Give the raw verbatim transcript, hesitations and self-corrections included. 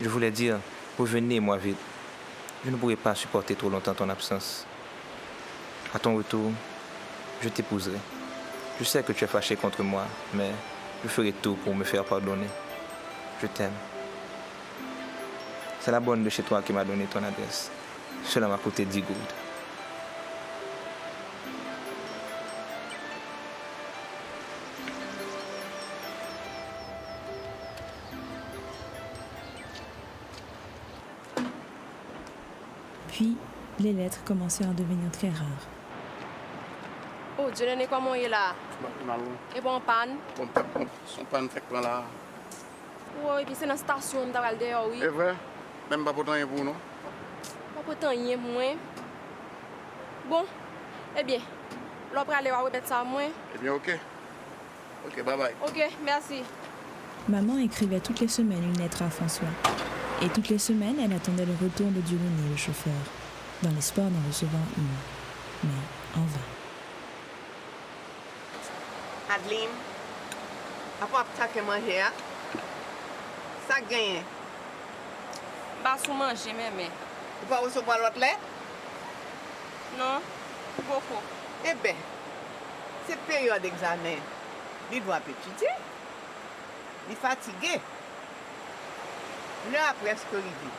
Je voulais dire, revenez-moi vite. Je ne pourrai pas supporter trop longtemps ton absence. À ton retour, je t'épouserai. Je sais que tu es fâché contre moi, mais je ferai tout pour me faire pardonner. Je t'aime. C'est la bonne de chez toi qui m'a donné ton adresse. Cela m'a coûté dix gourdes. Puis, les lettres commencèrent à devenir très rares. Oh, Dieudonné, kòman w ye la? Mal ou? E pa w an pàn? Bon, m t ap pran son pàn fèk pran la. Woy, epi se nan stasyon an m ta pral dèyè w, wi. E vre? Men m pa pote anyen pou ou, non? Pa pote anyen pou mwen. Bon, ebyen, lè w prale, w a remèt sa a mwen. Ebyen, oke. Oke, babay. Oke, mèsi. Maman écrivait toutes les semaines une lettre à François. Et toutes les semaines, elle attendait le retour de Dieudonné, le chauffeur, dans l'espoir d'en recevoir une. Mais en vain. Adeline, apa w ap take manje a? Sa k genyen? M pa sou manje, menmen. Ou pa resevwa lòt lèt? Non, m poko. Eben, se peryòd egzamen. Li dwe ap etidye. Li fatige. Lè a prèske rive.